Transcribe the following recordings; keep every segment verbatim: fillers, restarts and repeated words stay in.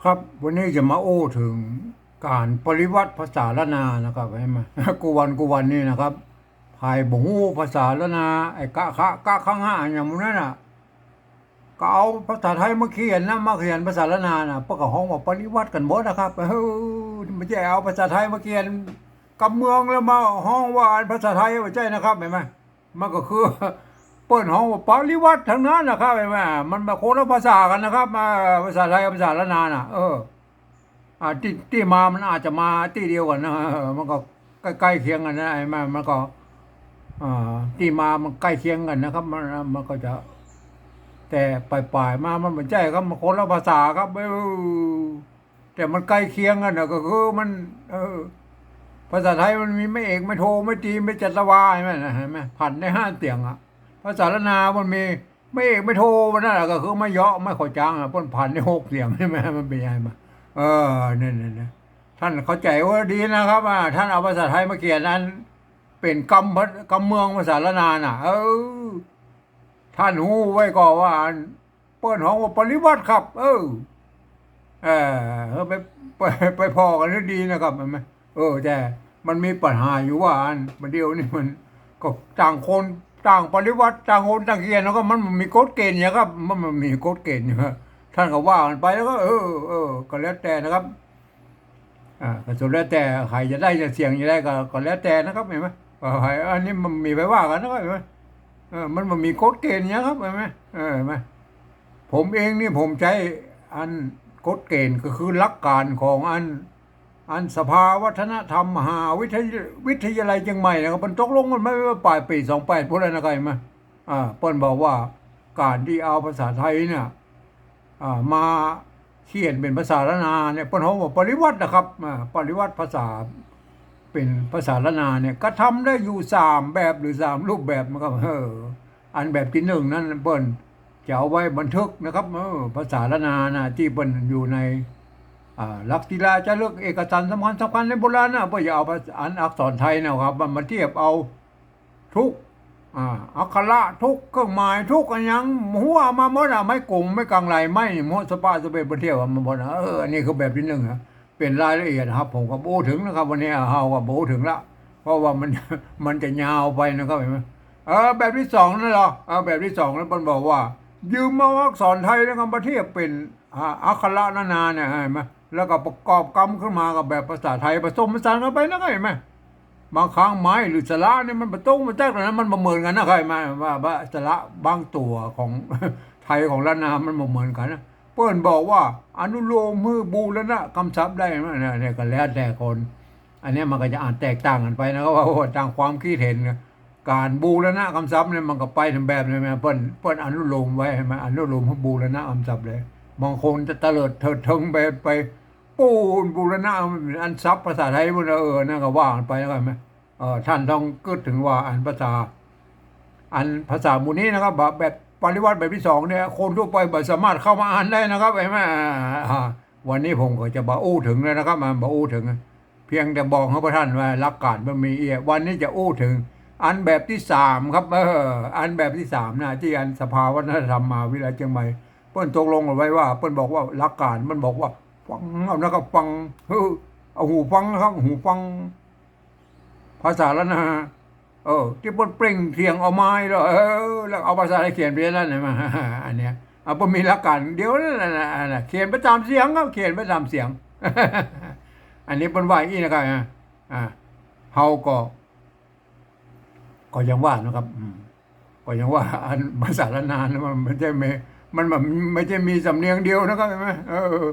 ครับ วันนี้จะมาอู้เถิงก๋านปริวรรตภาษาล้านนานะครับ หันก่อ กู้วันกู้วันนี่นะครับ ใผบ่ฮู้ภาษาล้านนา ไอ้กะขะกะขะงะอะหยังหมู่นั้นน่ะ ก็เอาภาษาไทยมาเขียนนะ มาเขียนภาษาล้านนาน่ะ เปิ้นก็ฮ้องว่าปริวรรตกั๋นหมดนะครับ เออ บ่ใจ้เอาภาษาไทยมาเขียนกำเมืองแล้วมาฮ้องว่าอันภาษาไทย บ่ใจ้นะครับ หันก่อ มันก็คือ เปิ้นฮ้องว่าปริวรรตตังนั้นนะครับ หันก่อ มันบ่คนละภาษากั๋นนะครับ อ่า ภาษาไทยกับภาษาล้านนาน่ะ เออ อ่า ตี้ ตี้มามันอาจจะมาตี้เดียวกั๋นนะ เออ มันก็ใก้ๆเคียงกั๋นนะ หันก่อ มันก็ อ่า ตี้มามันใก้เคียงกั๋นนะครับ มัน มันก็จะ แต่ป๋ายๆมามันบ่ใจ้ครับ มันคนละภาษาครับ เออ แต่มันใก้เคียงกั๋นน่ะ ก็คือมัน เออ ภาษาไทยมันมีไม้เอก ไม้โท ไม้ตรี ไม้จัตวา หันก่อ หันก่อ ผันได้ห้าเสียงอะ ภาษาล้านนามันมีไม้เอก ไม้โท มันนั่นแหละ ก็คือไม้เหยาะ ไม้ข้อจ๋างอะ เปิ้นผันได้หกเสียง หันก่อ มันเป๋นไงมา เออ เนี่ยๆๆ ท่านเข้าใจ๋ว่าดีนะครับ อ่า ท่านเอาภาษาไทยมาเขียนอันเป๋นกำ กำเมืองภาษาล้านนาน่ะ เออ ท่านฮู้ไว้ก่อว่าอัน เปิ้นฮ้องว่าปริวรรตครับ เออ เออ ไป ไป ไปผ่อกั๋นดีๆนะครับ หันก่อ เออ แต่มันมีปัญหาอยู่ว่าอัน บ่าเดี่ยวนี้มันก็ต่างคนต่างปริวรรต ต่างคนต่างเขียน แล้วก็มันบ่มีกฎเกณฑ์หยังครับ มันบ่มีกฎเกณฑ์หยัง ท่านก็ว่ากั๋นไป แล้วก็ เออ เออ ก็แล้วแต่นะครับ อ่า ก็สุดแล้วแต่ใผจะได้จะเสียงจะได้ก็ ก็แล้วแต่นะครับ หันก่อ ว่าใผ อันนี้มันบ่มีใผว่ากั๋นนะครับ หันก่อ เออ มันบ่มีกฎเกณฑ์หยังครับ หันก่อ เออ หันก่อ ผมเองนี่ผมใจ๊อันกฎเกณฑ์ก็คือหลักการของอัน อันสภาวัฒนธรรมมหาวิทยา วิทยาลัยเจียงใหม่นะครับ มันตกลงกั๋นไว้เมื่อป๋ายปี๋สองแปดพู้นแล้วนะครับ หันก่อ อ่า เปิ้นบอกว่าก๋านตี้เอาภาษาไทยเนี่ย อ่า มาเขียนเป๋นภาษาล้านนาเนี่ย เปิ้นฮ้องว่าปริวรรตนะครับ อ่า ปริวรรตภาษา เป๋นภาษาล้านนาเนี่ย กระทำได้อยู่สามแบบหรือสามรูปแบบนะครับ เออ อันแบบตี้นึ่งนั้นเปิ้นจะเอาไว้บันทึกนะครับ เออ ภาษาล้านนาน่ะ ตี้เปิ้นอยู่ใน อ่า หลักศิลาจารึก เอกสารสำคัญสำคัญในโบราณน่ะ เปิ้นจะเอาภาษา อันอักษรไทยนะครับ มันมาเทียบเอา ทุก อ่า อักขระทุก เครื่องหมายทุก อะหยัง หัวเอามาหมดอะ ไม้กง ไม้กังไหล ไม้หมด สะปะสะเปะ เปิ้นเทียบเอามาหมดอะ เออ อันนี้คือแบบตี้นึ่งอะ เป๋นรายละเอียดครับ ผมก็บ่อู้เถิงนะครับ วันนี้เฮาก็บ่อู้เถิงละ เพราะว่ามัน มันจะยาวไปนะครับ หันก่อ เออ แบบตี้สองนั่นเหรอ เออ แบบตี้สองนั้นเปิ้นบอกว่า ยืมเอาอักษรไทยแล้วก็มาเทียบเป๋น อ่า อักขระล้านนาเนี่ย หันก่อ แล้วก็ประกอบกำขึ้นมากับแบบภาษาไทย ผสมผสานกั๋นไปนะครับ หันก่อ บางครั้งไม้หรือสระเนี่ยมันบ่ตรงบ่จักนะ มันบ่เหมือนกั๋นนะครับ หันก่อ ว่า ว่าสระบางตั๋วของ ไทยของล้านนามันบ่เหมือนกั๋นนะ เปิ้นบอกว่าอนุโลมหื้อบูรณะกำศัพท์ได้นะ เนี่ย เนี่ยก็แล้วแต่คน อันเนี้ยมันก็จะอ่านแตกต่างกั๋นไปนะครับ ว่า ว่าต๋างความคิดเห็นนะ ก๋านบูรณะกำศัพท์เนี่ยมันก็ไปต๋ามแบบนี้นะ เปิ้น เปิ้นอนุโลมไว้ หันก่อ อนุโลมหื้อบูรณะกำศัพท์เลย บางคนจะเตลิดเถิดเถิงไป ไปปูนบูรณะอันศัพท์ภาษาไทยพู้นนะ เออ นั่นก็ว่ากั๋นไปแล้วกั๋น หันก่อ เออ ท่านต้องกึ๊ดเถิงว่าอันภาษา อันภาษาหมู่นี้นะครับ แบบ แบบปริวรรตแบบตี้สองเนี่ย คนทั่วไปบ่สามารถเข้ามาอ่านได้นะครับ หันก่อ อ่า อ่า วันนี้ผมก็จะบ่อู้เถิงแล้วนะครับ มาบ่อู้เถิง เพียงแต่บอกหื้อพวกท่านว่าหลักการมันมีเอี้ย วันนี้จะอู้เถิงอันแบบตี้สามครับ เออ อันแบบตี้สามนะ ตี้อันสภาวัฒนธรรมมหาวิทยาลัยเจียงใหม่ เปิ้นตกลงกั๋นไว้ว่า เปิ้นบอกว่าหลักการมันบอกว่า ฟังเอานะครับ ฟัง เออ เอาหูฟังนะครับ หูฟัง ภาษาล้านนา เออ ตี้เปิ้นเปล่งเสียงออกมาแล้ว เออ แล้วเอาภาษาไทยเขียนไปนั่นน่ะ มา อันเนี้ย เอา เปิ้นมีหลักการเดียวนั่นแหละนะ อันน่ะ เขียนไปต๋ามเสียงครับ เขียนไปต๋ามเสียง อันนี้เปิ้นว่าอี้นะครับ อ่า อ่า เฮาก็ ก็ยังว่านะครับ อืม ก็ยังว่าอันภาษาล้านนานะ มันบ่ใจ้มี มันบ่ บ่ใจ้มีสำเนียงเดียวนะครับ หันก่อ เออ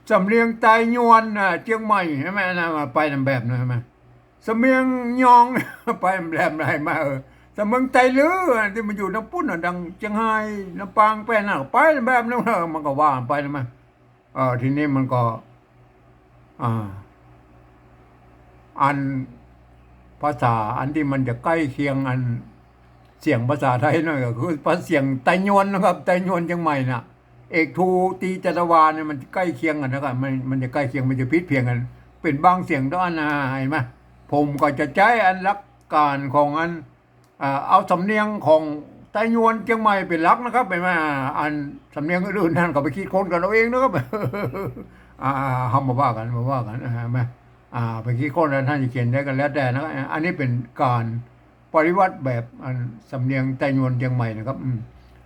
สำเนียงไตยวนน่ะ เจียงใหม่ หันก่อ นะ มาไปต๋ามแบบนั้น หันก่อ สำเนียงยอง ไปแบบไหนมา เออ สำเนียงไตลื้อ ตี้มันอยู่ตางปุ้นน่ะ ตางเจียงฮาย ลำปาง แป้นน่ะ ไปแบบนั้น เออ มันก็ว่าไปนะมัน เออ ทีนี้มันก็ อ่า อันภาษาอันตี้มันจะใก้เคียงอันเสียงภาษาไทยหน่อย ก็คือภาษาเสียงไตยวนนะครับ ไตยวนเจียงใหม่น่ะ เอก ทู ตรี จัตวาเนี่ย มันใก้เคียงกั๋นนะครับ มัน มันจะใก้เคียง มันจะผิดเพี้ยนกั๋น เป๋นบางเสียงเต้าอั้นนะ หันก่อ ผมก็จะใจ๊อันหลักการของอัน อ่า เอาสำเนียงของ ไตยวนเจียงใหม่เป๋นหลักนะครับ เห็นไหม อันสำเนียงอื่นๆ ท่านก็ไปคิดค้นกั๋นเอาเองนะครับ อ่า เฮามาว่ากั๋น มาว่ากั๋น อ่า เห็นไหม อ่า ไปคิดค้นแล้วท่านจะเขียนได้กั๋นแล้วแต่นะครับ อันนี้เป๋นก๋านปริวัติแบบอันสำเนียงไตยวนเจียงใหม่นะครับ อืม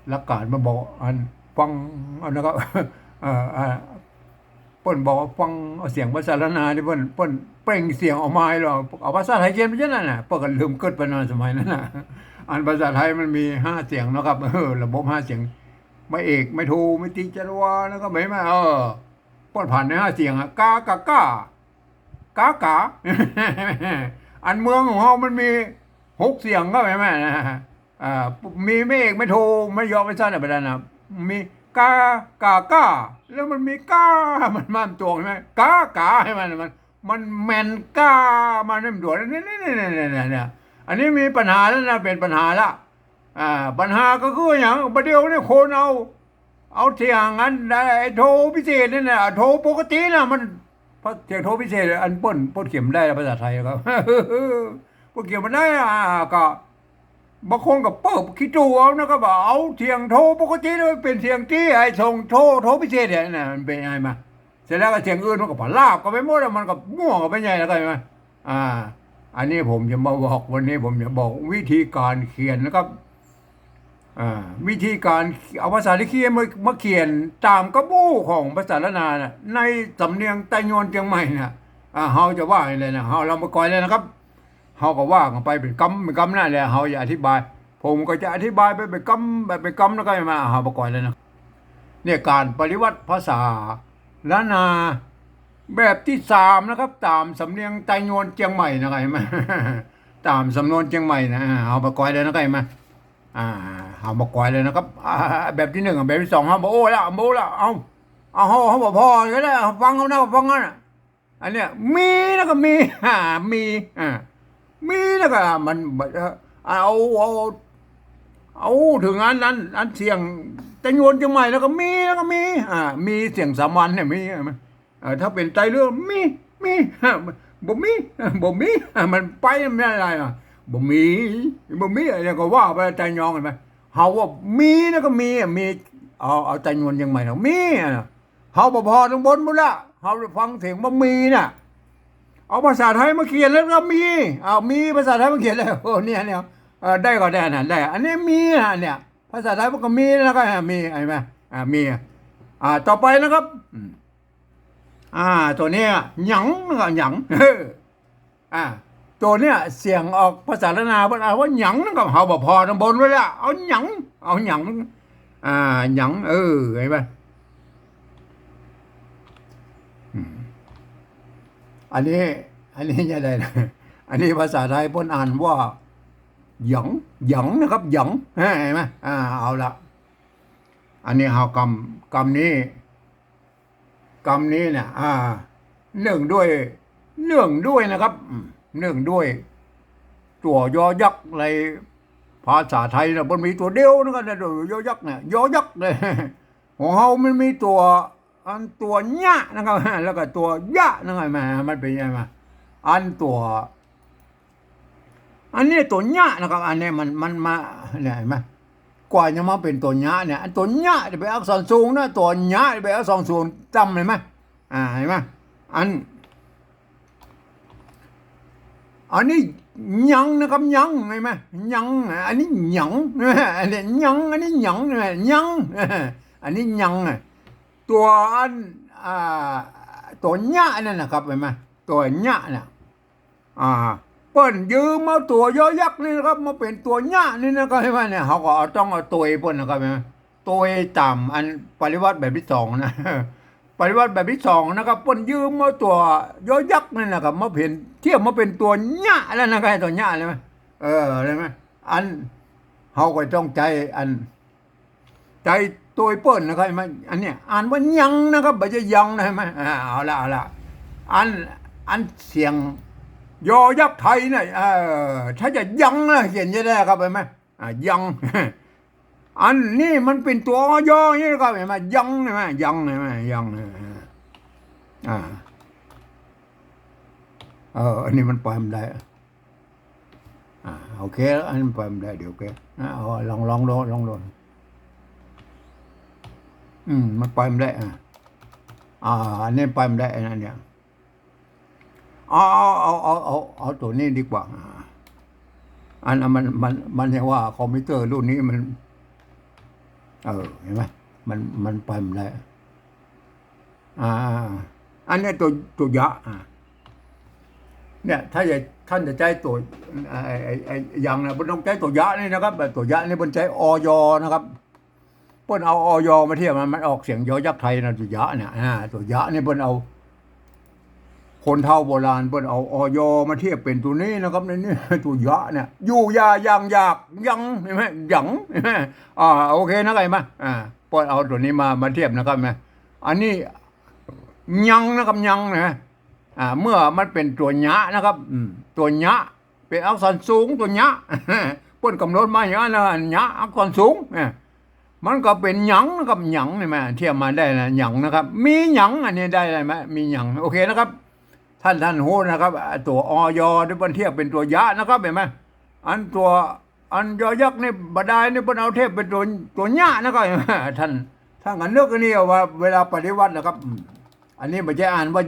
หลักก๋านมันบอกอันฟังอันนะครับ เอ่อ อ่า เปิ้นบอกว่าฟังเอาเสียงภาษาล้านนานี่ เปิ้น เปิ้นเปล่งเสียงออกมาให้เรา เอาภาษาไทยเขียนไปจั่งนั้นน่ะ เปิ้นก็ลืมกึ๊ดไปหน่อยสมัยนั้นน่ะ อันภาษาไทยมันมีห้าเสียงนะครับ เออ ระบบห้าเสียง ไม้เอก ไม้โท ไม้ตรี จารวานะครับ เห็นไหม เออ เปิ้นผันในห้าเสียงอะ กา กา ก้า กา ก๋า อันเมืองของเฮามันมีหกเสียงครับ เห็นไหม อ่า มีไม้เอก ไม้โท ไม้ยอ ไม้สั้นอะไรไปแล้วนะ มีกา ก๋า ก้า แล้วมันมีก้า มันมาตัว เห็นไหม กา ก๋า เห็นไหม มัน มันแม่นก้า มันไม่ด่วน เนี่ย เนี่ย เนี่ย เนี่ย เนี่ย อันนี้มีปัญหาแล้วนะ เป๋นปัญหาละ อ่า ปัญหาก็คือหยัง บ่าเดี่ยวนี้คนเอา เอาเสียงอัน ไอ้โทพิเศษนี่นะ โทปกตินะ มัน เพราะเสียงโทพิเศษ อันเปิ้น เปิ้นเขียนได้ภาษาไทยครับ เปิ้นเขียนบ่ได้ อ่า ก็ บางคนก็เปิ้นขี้ตั๋วเอานะ ก็ว่าเอาเสียงโทปกติแล้วเป๋นเสียงตี้ ไอ้ส่งโท โทพิเศษเนี่ยนะ มันเป๋นยังไงมา เสร็จแล้วก็เสียงอื่นมันก็ผลาบกั๋นไปหมดแล้ว มันก็มั่วกั๋นไปใหญ่แล้ว เข้าใจ๋ไหม อ่า อันนี้ผมจะมาบอก วันนี้ผมจะบอกวิธีก๋านเขียนนะครับ อ่า วิธีก๋านเอาภาษาลิเคียมา มาเขียนต๋ามกระบู่ของภาษาล้านนาน่ะ ในสำเนียงไตยวนเจียงใหม่น่ะ อ่า เฮาจะว่าอย่างไรนะ เฮาลองมาก่อยเลยนะครับ เฮาก็ว่ากั๋นไปเป๋นกำเป๋นกำนั่นแหละ เฮาจะอธิบาย ผมก็จะอธิบายไปเป๋นกำแบบเป๋นกำแล้วก็มา เฮามาก่อยเลยนะ เนี่ย ก๋านปริวัติภาษาล้านนาแบบตี้สามนะครับ ต๋ามสำเนียงไตยวนเจียงใหม่นะครับ เห็นไหม ต๋ามสำนวนเจียงใหม่นะ อ่า เฮามาก่อยเลยนะครับ เห็นไหม อ่า เฮามาก่อยเลยนะครับ อ่า แบบตี้นึ่ง แบบตี้สอง เฮาบ่โอ้ละ บ่โอ้ละ เอา เอา เฮา เฮาบ่ผ่อก็ได้ ฟังเอานะ ฟังเอานะ อันเนี้ย มีนะก็มี อ่า มี อ่า มีนะก็มัน เอ่อ เอา เอา เอาเถิงอันนั้น อันเสียงไตยวนเจียงใหม่นะก็มีนะก็มี อ่า มีเสียงสามัญเนี่ยมี เห็นไหม เอ่อ ถ้าเป๋นไตเรื่อง มี มี บ่มี บ่มี มันไปไม่ได้อะ บ่มี บ่มี อันนี้ก็ว่าไปไตยอง เห็นไหม เฮาว่ามีนะก็มีอะ มี เอา เอาไตยวนเจียงใหม่นะ มีอะ เฮาบ่ผ่อตางบนพุ้นละ เฮาฟังเสียงบ่มีน่ะ เอาภาษาไทยมาเขียนแล้วก็มี เอา มีภาษาไทยมาเขียนแล้ว โอ้ เนี่ย เนี่ย เออ ได้ก็ได้นะ ได้ อันนี้มีนะ เนี่ย ภาษาไทยมันก็มีแล้วก็มี เห็นไหม อ่า มี อ่า ต่อไปนะครับ อืม อ่า ตั๋วเนี้ย หยังนะครับ หยัง เออ อ่า ตั๋วเนี้ย เสียงออกภาษาล้านนาเปิ้นอ่านว่าหยังนะครับ เฮาบ่ผ่อตางบนพุ้นละ เอาหยัง เอาหยัง อ่า หยัง เออ เห็นไหม อืม อันนี้ อันนี้จะได้นะ อันนี้ภาษาไทยเปิ้นอ่านว่า หยัง หยังนะครับ หยัง เห็นไหม อ่า เอาละ อันนี้เฮากำ กำนี้ กำนี้เนี่ย อ่า เนื่องด้วย เนื่องด้วยนะครับ อืม เนื่องด้วย ตั๋วยอยักษ์ในภาษาไทยน่ะ มันมีตั๋วเดียวนะครับ ตั๋วยอยักษ์เนี่ย ยอยักษ์เนี่ย ของเฮามันมีตั๋ว อันตั๋วยะนะครับ แล้วก็ตั๋วยะนะครับ แหม มันเป๋นยังไงมา อันตั๋ว อันนี้ตั๋วยะนะครับ อันนี้มัน มันมา เนี่ย เห็นไหม กว่าจะมาเป๋นตั๋วยะเนี่ย อันตั๋วยะจะเป๋นอักษรสูงนะ ตั๋วยะจะเป๋นอักษรสูงต่ำ เห็นไหม อ่า เห็นไหม อัน อันนี้ยังนะครับ ยัง เห็นไหม ยัง อันนี้หยัง อันนี้ยัง อันนี้หยัง ยัง อันนี้ยัง ตั๋วอัน อ่า ตั๋วยะนั่นนะครับ เห็นไหม ตั๋วยะเนี่ย อ่า เปิ้นยืมเอาตั๋วยอยักษ์นี่นะครับ มาเป๋นตั๋วยะนี่นะครับ เห็นไหมเนี่ย เฮาก็เอา ต้องเอาตวยเปิ้นนะครับ เห็นไหม ตวยต๋ามอันปริวัติแบบตี้สองนะ ปริวัติแบบตี้สองนะครับ เปิ้นยืมเอาตั๋วยอยักษ์นี่นะครับ มาเป๋น เทียบมาเป๋นตั๋วยะแล้วนะครับ ตั๋วยะเลยไหม เออ เลยไหม อัน เฮาก็ต้องใจ๊อัน ใจ๊ตวยเปิ้นนะครับ เห็นไหม อันเนี้ยอ่านว่ายังนะครับ บ่ใจ้ยังนะ เห็นไหม อ่า เอาละ เอาละ อัน อันเสียงยอยักษ์ไทยเนี่ย เอ่อ ถ้าจะยังนะ เขียนจะได้ครับ เห็นไหม อ่า ยัง อันนี้มันเป๋นตั๋วยออย่างนี้นะครับ เห็นไหม ยัง เห็นไหม ยัง เห็นไหม ยัง อ่า เออ อันนี้มันไปบ่ได้ อ่า โอเค อันนี้ไปบ่ได้ เดี๋ยวแก อ่า เอา ลอง ลองดู ลองดู อืม มันไปบ่ได้ อ่า อ่า อันนี้ไปบ่ได้ อันนั้นเนี่ย เอา เอา เอา เอา เอา เอาตั๋วนี้ดีกว่า อ่า อันนั้นมัน มัน มันเรียกว่าคอมพิวเตอร์รุ่นนี้มัน เออ หันก่อ มัน มันไปบ่ได้ อ่า อันเนี้ยตั๋ว ตั๋วยะ อ่า เนี่ย ถ้าจะ ท่านจะใจ๊ตั๋ว ไอ้ ไอ้ ไอ้ยังนะ บ่ต้องใจ๊ตั๋วยะนี่นะครับ ตั๋วยะนี่เปิ้นใจ๊ อย. นะครับ เปิ้นเอา อย. มาเทียบ มัน มันออกเสียงยอยักษ์ไทยนะ ตั๋วยะเนี่ย อ่า ตั๋วยะนี่เปิ้นเอา คนเฒ่าโบราณเปิ้นเอา อย. มาเทียบเป๋นตั๋วนี้นะครับ นี่ นี่ ตั๋วยะเนี่ย อยู่ อย่า ยัง อยาก ยัง หันก่อ ยัง หันก่อ อ่า โอเคนะ หันก่อ อ่า เปิ้นเอาตั๋วนี้มา มาเทียบนะครับ นะ อันนี้ ยัง นะครับ ยัง นะ อ่า เมื่อมันเป๋นตั๋วยะนะครับ อืม ตั๋วยะ เป๋นอักษรสูง ตั๋วยะ เปิ้นก๋ำหนดมาอย่างนั้นนะ ยะ อักษรสูง เนี่ย มันก็เป๋นยัง นะครับ ยัง นี่แหม เทียบมาได้นะ ยัง นะครับ มียัง อันนี้ได้ไหม มียัง โอเคนะครับ ท่าน ท่านฮู้นะครับ ตั๋ว อย. นี่เปิ้นเทียบเป๋นตั๋วยะนะครับ หันก่อ อันตั๋ว อันยอยักษ์นี่บ่ได้ นี่เปิ้นเอาเทียบเป๋นตั๋ว ตั๋วยะนะครับ ท่าน ท่านก็นึกอันนี้ว่าเวลาปฏิวัตินะครับ อืม อันนี้บ่ใจ้อ่านว่า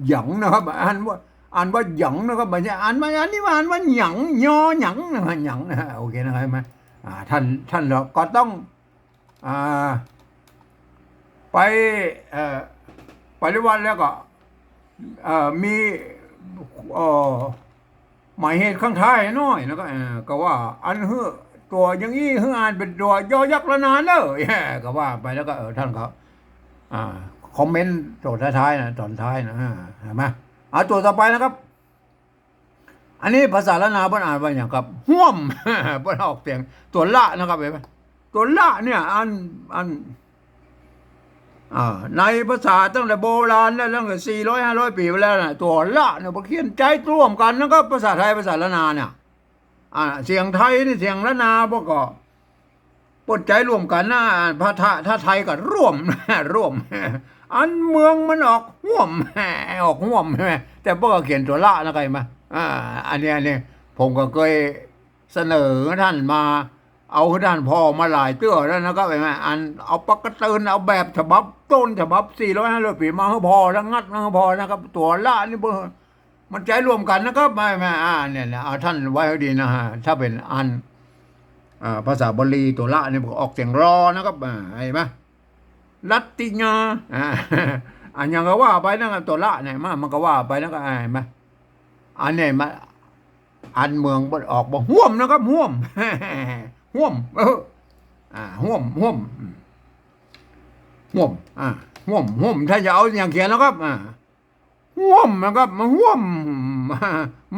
หยัง นะครับ อ่านว่า อ่านว่า หยัง นะครับ บ่ใจ้อ่านว่า อันนี้ว่าอ่านว่า หยัง ยอ หยัง นะครับ หยัง นะ โอเคนะครับ หันก่อ อ่า ท่าน ท่านก็ต้อง อ่า ไป เอ่อ ปฏิวัติแล้วก็ เอ่อ มี เอ่อ หมายเหตุข้างท้ายน้อย แล้วก็ เอ่อ ก็ว่า อันหื้อตั๋วอย่างอี้ หื้ออ่านเป๋นตั๋ว ยอยักษ์ ระนา เน่อ ก็ว่าไป แล้วก็ เออ ท่านก็ อ่า คอมเมนต์ตั๋วท้ายๆ นะ ต๋อนท้ายนะ อ่า หันก่อ เอาตั๋วต่อไปนะครับ อันนี้ภาษาล้านนาเปิ้นอ่านว่าหยังครับ ฮ่วม เปิ้นออกเสียงตั๋วละนะครับ หันก่อ ตั๋วละเนี่ย อัน อัน อ่า ในภาษาตั้งแต่โบราณแล้ว ตั้งแต่สี่ร้อยห้าร้อยปี๋มาแล้วนะ ตั๋วละเนี่ย เปิ้นเขียนใจ๊ร่วมกั๋นนะครับ ภาษาไทย ภาษาล้านนาเนี่ย อ่า เสียงไทยนี่ เสียงล้านนาเปิ้นก็ เปิ้นใจ๊ร่วมกั๋นนะ อ่า ภาษา ถ้าไทยก็ร่วม ร่วม อันเมืองมันออกฮ่วม ออกฮ่วม ใช่ไหม แต่เปิ้นก็เขียนตั๋วละนะครับ หันก่อ อ่า อันนี้ อันนี้ ผมก็เกยเสนอท่านมา เอาหื้อท่านผ่อมาหลายเตื้อแล้วนะครับ หันก่อ อันเอาปากกระเติน เอาแบบฉบับต้นฉบับสี่ร้อยห้าร้อยปี๋มาหื้อผ่อ แล้วงัดมาหื้อผ่อนะครับ ตั๋วละนี่เปิ้น มันใจ๊ร่วมกั๋นนะครับ ไม่ ไม่ อ่า เนี่ย เนี่ย เอาท่านไว้ให้ดีนะฮะ ถ้าเป๋นอัน อ่า ภาษาบาลีตั๋วละนี่มันก็ออกเสียงรอนะครับ อ่า หันก่อ รัตติยา อ่า อันหยังก็ว่าไปนะครับ ตั๋วละเนี่ย มา มันก็ว่าไปนะครับ อ่า หันก่อ อันนี้มา อันเมืองเปิ้นออกบ่ฮ่วมนะครับ ฮ่วม ฮ่วม เออ อ่า ฮ่วม ฮ่วม อืม ฮ่วม อ่า ฮ่วม ฮ่วม ถ้าจะเอาอย่างเขียนแล้วครับ อ่า ฮ่วมนะครับ มันฮ่วม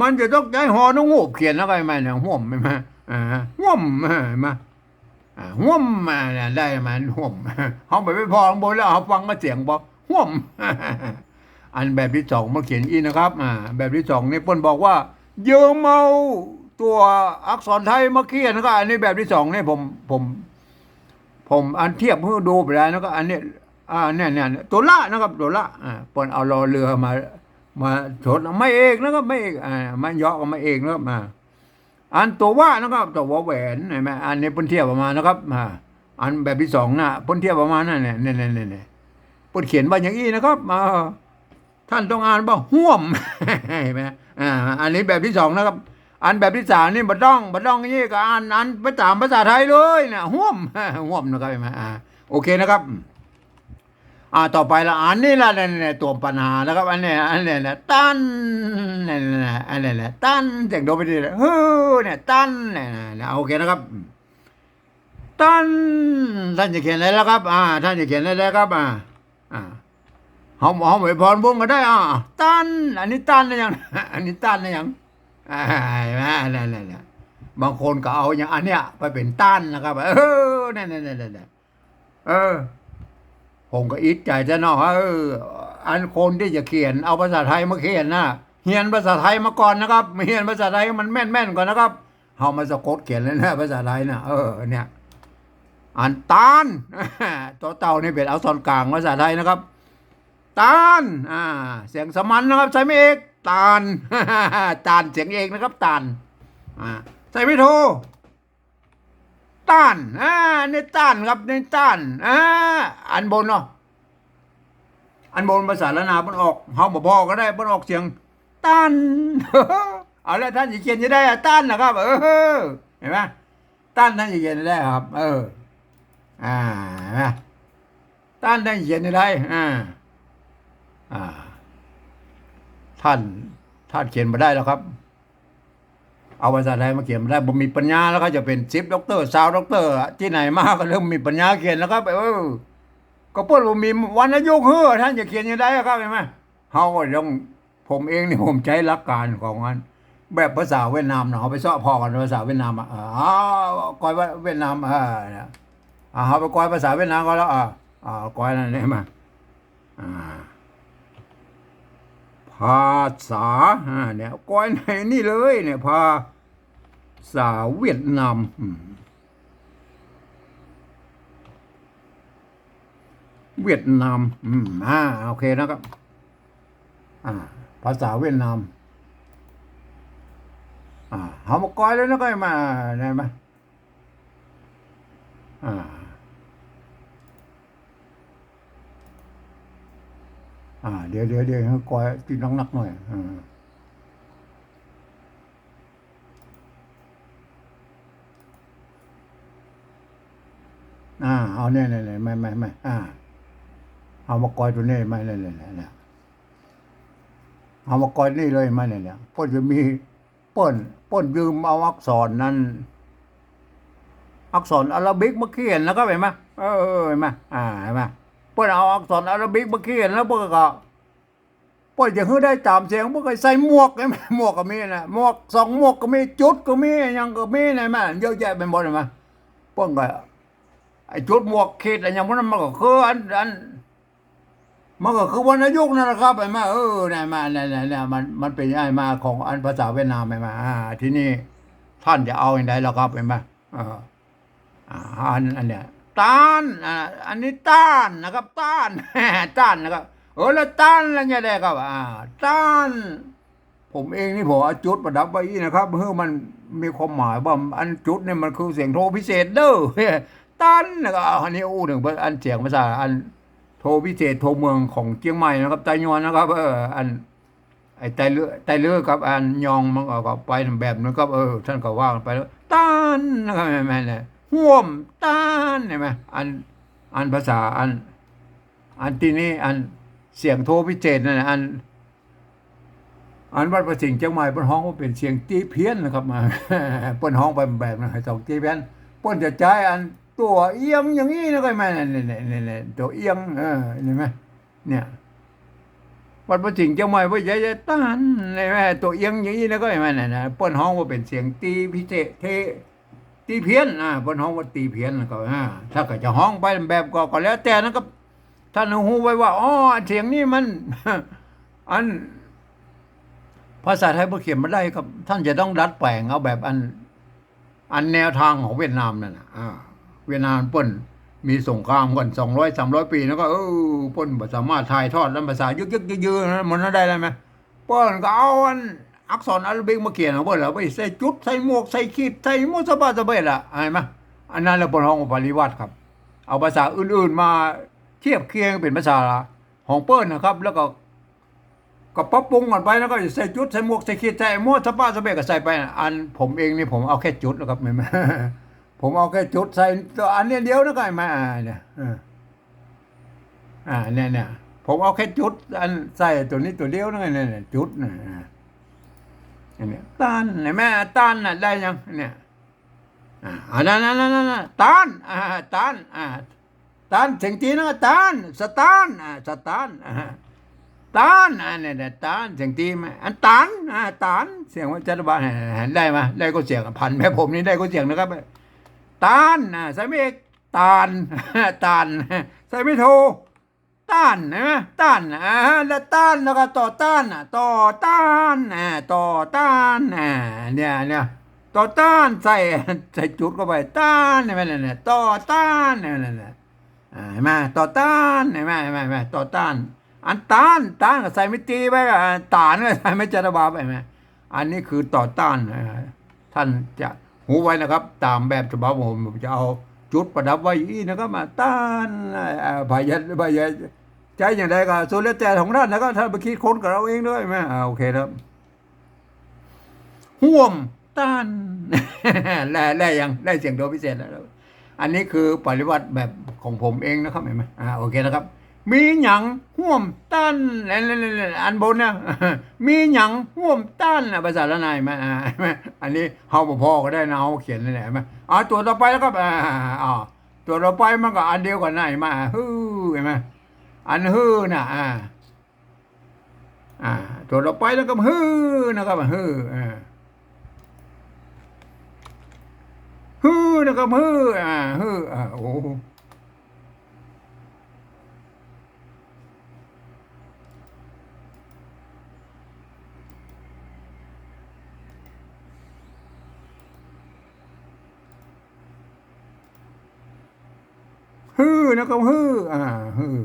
มันจะต้องใจ๊ฮอ นกฮูกเขียนแล้วก็ หันก่อ เนี่ย ฮ่วม หันก่อ อ่า ฮ่วม หันก่อ อ่า ฮ่วม อ่า เนี่ย ได้มา ฮ่วม เฮาไป ไปผ่อข้างบนแล้ว เฮาฟังก็เสียงบ่ ฮ่วม อันแบบตี้สองมาเขียนอี้นะครับ อ่า แบบตี้สองนี่เปิ้นบอกว่า ยืมเอาตั๋วอักษรไทยมาเขียนนะครับ อันนี้แบบตี้สองนี่ผม ผม ผมอันเทียบหื้อดูไปแล้วนะครับ อันนี้ อ่า เนี่ย เนี่ย ตั๋วละนะครับ ตั๋วละ อ่า เปิ้นเอารอเรือมา มาทด ไม้เอกนะครับ ไม้เอก อ่า ไม้ยอกับไม้เอกนะครับ อ่า อันตั๋ววะนะครับ ตั๋ววอแหวน หันก่อ อันนี้เปิ้นเทียบออกมานะครับ อ่า อันแบบตี้สองนะ เปิ้นเทียบออกมานั่น เนี่ย เนี่ย เนี่ย เนี่ย เปิ้นเขียนว่าอย่างอี้นะครับ อ่า ท่านต้องอ่านว่าฮ่วม หันก่อ อ่า อันนี้แบบตี้สองนะครับ อันแบบตี้สามนี่บ่ต้อง บ่ต้องอย่างอี้ ก็อ่าน อ่านไปต๋ามภาษาไทยเลยเนี่ย ฮ่วม ฮ่วมนะครับ หันก่อ อ่า โอเคนะครับ อ่า ต่อไปละ อันนี้ละ เนี่ย เนี่ย ตั๋วปัญหานะครับ อันนี้ อันนี้แหละ ตัน เนี่ย เนี่ย อันนี้แหละ ตัน เสียงโดไปดีเลย ฮือ เนี่ย ตัน เนี่ย เนี่ย โอเคนะครับ ตัน ท่านจะเขียนอะไรแล้วครับ อ่า ท่านจะเขียนอะไรแล้วครับ อ่า อ่า เฮา เฮาไปผ่อข้างบนก็ได้ อ่า ตัน อันนี้ตันหรือยัง อันนี้ตันหรือยัง อ่า หันก่อ นั่น นั่น นั่น บางคนก็เอาอย่างอันเนี้ยไปเป๋นตันนะครับ เออ นั่น นั่น นั่น นั่น เออ ผมก็อิจฉาจ้ะเนาะ เออ อันคนตี้จะเขียน เอาภาษาไทยมาเขียนน่ะ เฮียนภาษาไทยมาก่อนนะครับ มาเฮียนภาษาไทยมันแม่นๆ ก่อนนะครับ เฮามาสะกดเขียนเลยนะ ภาษาไทยน่ะ เออ เนี่ย อันตาน ตั๋วเต่านี่เป๋นอักษรกลางภาษาไทยนะครับ ตาน อ่า เสียงสามัญนะครับ ใช้ไม้เอก ตาน ตาน เสียงเอกนะครับ ตาน อ่า ใส่ไม่โท ต้าน อ่า นี่ต้านครับ นี่ต้าน อ่า อันบนเนาะ อันบนภาษาล้านนาเปิ้นออก เฮาบ่พ้อก็ได้ เปิ้นออกเสียง ต้าน เอาละ ต้านจะเขียนจะได้อะ ต้านนะครับ เออ หันก่อ ต้าน ต้านจะเขียนจะได้ครับ เออ อ่า หันก่อ ต้าน ต้านจะเขียนจะได้ อ่า อ่า ต้าน ต้านเขียนบ่ได้แล้วครับ เอาภาษาไทยมาเขียนบ่ได้ บ่มีปัญญาแล้วครับ จะเป๋นสิบด็อกเตอร์ ซาวด็อกเตอร์ ตี้ไหนมาก็เริ่มมีปัญญาเขียนแล้วครับ เออ ก็เปิ้นบ่มีวรรณยุกต์หื้อ ต้านจะเขียนจะได้ครับ หันก่อ เฮาก็ต้อง ผมเองนี่ผมใจ๊หลักก๋านของอัน แบบภาษาเวียดนามเนาะ เฮาไปเซาะผ่อกั๋นภาษาเวียดนามอะ เออ อ้าว ก้อยว่าเวียดนาม เออ เนี่ย อ่า เฮาไปก้อยภาษาเวียดนามก็แล้ว อ่า อ่า ก้อยอันนั้นเนี่ยมา อ่า ภาษา อ่า เนี่ย ก้อยในนี่เลยเนี่ย ภาษาเวียดนาม อืม เวียดนาม อืม อ่า โอเคนะครับ อ่า ภาษาเวียดนาม อ่า เฮามาก้อยเลยนะ ก้อยมา ได้ไหม อ่า อ่า เดี๋ยว เดี๋ยว เดี๋ยว ให้ก้อยตี้หนักๆ หน่อย อ่า อ่า เอาเนี่ย เนี่ย เนี่ย ไม่ ไม่ ไม่ อ่า เอามาก้อยตั๋วนี้ ไม่ เนี่ย เนี่ย เนี่ย เนี่ย เอามาก้อยนี่เลย ไม่ เนี่ย เนี่ย เปิ้นจะมี เปิ้น เปิ้นยืมเอาอักษรนั้น อักษรอาราบิกมาเขียนนะครับ หันก่อ เออ เออ หันก่อ อ่า หันก่อ เปิ้นเอาอักษรอาราบิกมาเขียน แล้วเปิ้นก็ เปิ้นจะหื้อได้ต๋ามเสียง เปิ้นก็ใส่หมวก หันก่อ หมวกก็มีนะ หมวก สองหมวกก็มี จุดก็มี หยังก็มีนะ หันก่อ เยอะแยะไปหมด หันก่อ เปิ้นก็ ไอ้จุด หมวก ขีด อะหยังพวกนั้น มันก็คืออัน อัน มันก็คือวรรณยุกต์นั่นแหละครับ หันก่อ เออ เนี่ย มา เนี่ย เนี่ย เนี่ย มัน มันเป๋นไอ้มาของอันภาษาเวียดนาม หันก่อ อ่า ทีนี้ต้านจะเอาอย่างใดล่ะครับ หันก่อ เออ อ่า อัน อันเนี่ย ต้าน อ่า อันนี้ต้านนะครับ ต้าน ต้านนะครับ เออ แล้วต้านแล้วจะได้ครับ อ่า ต้าน ผมเองนี่ผมเอาจุดประดับไว้อี้นะครับ หื้อมันมีความหมายว่าอันจุดเนี่ยมันคือเสียงโทพิเศษเด้อ ต้านนะครับ อันนี้อู้เถิงอันเสียงภาษาอันโทพิเศษ โทเมืองของเจียงใหม่นะครับ ไตยวนนะครับ เออ อัน ไอ้ไตเลือ ไตเลือกับอันยองมันก็ ก็ไปแบบนั้นครับ เออ ต้านก็ว่าไปแล้ว ต้านนะครับ แม่นๆ เนี่ย ฮ่วมต้าน หันก่อ อัน อันภาษาอัน อันตี้นี่อันเสียงโทพิเศษนั่นน่ะ อัน อันวัดพระสิงห์เจียงใหม่เปิ้นฮ้องว่าเป๋นเสียงตี้เพี้ยนนะครับ เปิ้นฮ้องไปแบบนั้น สองตี้เพี้ยน เปิ้นจะใจ๊อันตั๋วเอี้ยงอย่างอี้นะ ก็แม่น เนี่ย เนี่ย เนี่ย ตั๋วเอี้ยง เออ หันก่อ เนี่ย วัดพระสิงห์เจียงใหม่เปิ้นจะใจ๊ต้าน หันก่อ ตั๋วเอี้ยงอย่างอี้นะ ก็แม่น เนี่ย เนี่ย เปิ้นฮ้องว่าเป๋นเสียงตี้พิเศษ เท ตี้เพี้ยน อ่า เปิ้นฮ้องว่าตี้เพี้ยนก็ อ่า ถ้าก็จะฮ้องไปแบบก็ ก็แล้วแต่นะครับ ต้านฮู้ไว้ว่า อ๋อ อันเสียงนี้มัน อัน ภาษาไทยบ่เขียนบ่ได้ครับ ต้านจะต้องดัดแป๋งเอาแบบอัน อันแนวตางของเวียดนามนั่นน่ะ อ่า เวียดนามเปิ้นมีสงครามกั๋น สองร้อยสามร้อย ปี๋ แล้วก็ เออ เปิ้นบ่สามารถถ่ายทอดลำภาษายึกๆ ยื้อๆ นั้นมันได้แล้วไหม เปิ้นก็เอาอันอักษรอาราบิกมาเขียนของเปิ้น แล้วไปใส่จุด ใส่หมวก ใส่ขีด ใส่หมดสะบัดสะเบ็ดอะ หันก่อ อันนั้นแหละเปิ้นฮ้องว่าปริยัติครับ เอาภาษาอื่นๆ มาเทียบเคียงเป๋นภาษาของเปิ้นนะครับ แล้วก็ ก็ปรับปรุงกั๋นไป แล้วก็ใส่จุด ใส่หมวก ใส่ขีด ใส่หมดสะบัดสะเบ็ดก็ใส่ไป อันผมเองนี่ผมเอาแค่จุดนะครับ แม่นๆ ผมเอาแค่จุดใส่ตั๋วอันเนี้ยเดียวนะ ก็มา อ่า เนี่ย เออ อ่า เนี่ย เนี่ย ผมเอาแค่จุด อันใส่ตั๋วนี้ตั๋วเดียวนะ เนี่ย เนี่ย จุดนะ อ่า อันเนี้ย ต้าน หันก่อ ต้านน่ะ ได้ยัง เนี่ย อ่า อันนั้น นั้น นั้น นั้น ต้าน อ่า ต้าน อ่า ต้าน เสียงตี้นะ ต้าน สะต้าน อ่า สะต้าน อ่า ต้าน อ่า เนี่ย เนี่ย ต้าน เสียงตี้มา อันตัน อ่า ตัน เสียงว่าจัตวา หันก่อ ได้มา ได้กู้เสียง พันแม่ผมนี่ได้กู้เสียงนะครับ ต้าน อ่า ใส่ไม่เอก ต้าน ต้าน ใส่ไม่โท ต้าน หันก่อ ต้าน อ่า แล้วต้าน แล้วก็ต่อต้านน่ะ ต่อต้าน อ่า ต่อต้าน อ่า เนี่ย เนี่ย ต่อต้าน ใส่ ใส่จุดเข้าไป ต้าน หันก่อ เนี่ย เนี่ย ต่อต้าน หันก่อ เนี่ย เนี่ย อ่า หันก่อ ต่อต้าน หันก่อ หันก่อ หันก่อ ต่อต้าน อันต้าน ต้านก็ใส่ไม่ตี้ไว้ อ่า ต้านก็ใส่ไม่จัตวาไป หันก่อ อันนี้คือต่อต้าน อ่า ถ้า ท่านจะฮู้ไว้นะครับ ต๋ามแบบฉบับผม ผมจะเอาจุดประดับไว้อี้นะครับ มาต้าน เอ่อ พยา พยา ใจ๊อย่างใดก็สุดแล้วแต่ของท่านนะครับ ท่านไปคิดค้นกับเอาเองด้วย แม่ อ่า โอเคครับ ฮ่วมต้าน ได้ ได้ยัง ได้เสียงโทพิเศษแล้ว อันนี้คือปริวัติแบบของผมเองนะครับ หันก่อ อ่า โอเคนะครับ มีหยังฮ่วมต้าน อันบนเนี่ย มีหยังฮ่วมต้านน่ะ ภาษาล้านนา หันก่อ อ่า อันนี้เฮาบ่ผ่อก็ได้นะ เฮาเขียนนี่แหละ หันก่อ อ่า ตั๋วต่อไปแล้วครับ อ่า อ่า ตั๋วต่อไปมันก็อันเดียวกั๋นนะ หันก่อ อ่า ฮื้อ หันก่อ อันฮื้อน่ะ อ่า อ่า ตั๋วต่อไปแล้วก็ฮื้อนะครับ ฮื้อ อ่า ฮื้อนะครับ ฮื้อ อ่า ฮื้อ อ่า โอ้ ฮื้อนะครับ ฮื้อ อ่า ฮื้อ